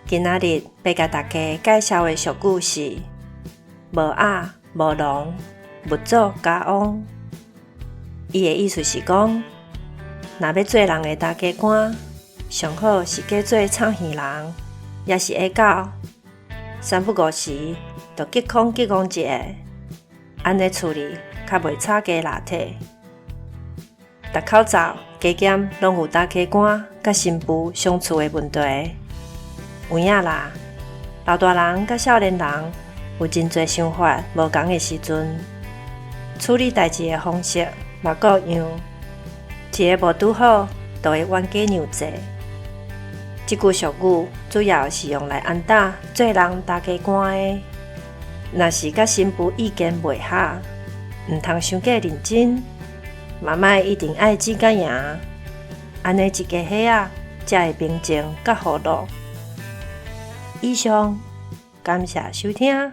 今仔日欲共大家介紹的俗語是：無鴨無籠，勿做家翁。伊的意思是講，若欲做人的大家官，上好是假做草耳人，抑是矮狗，三不五時就激空激戇一下，按呢厝裡較袂吵家落體。逐口罩加減攏有大家官佮新婦相處的問題。有影啦，老大人佮少年人有真濟想法無仝的時陣，處理代誌的方式嘛各樣，一个無拄好，就會冤家娘濟。這句俗語主要是用來按打做人大家官的，若是佮新婦意見袂合，毋通傷過認真，嘛莫一定愛爭甲贏，按呢一家伙仔才會平靜佮和樂。以上，感謝收聽。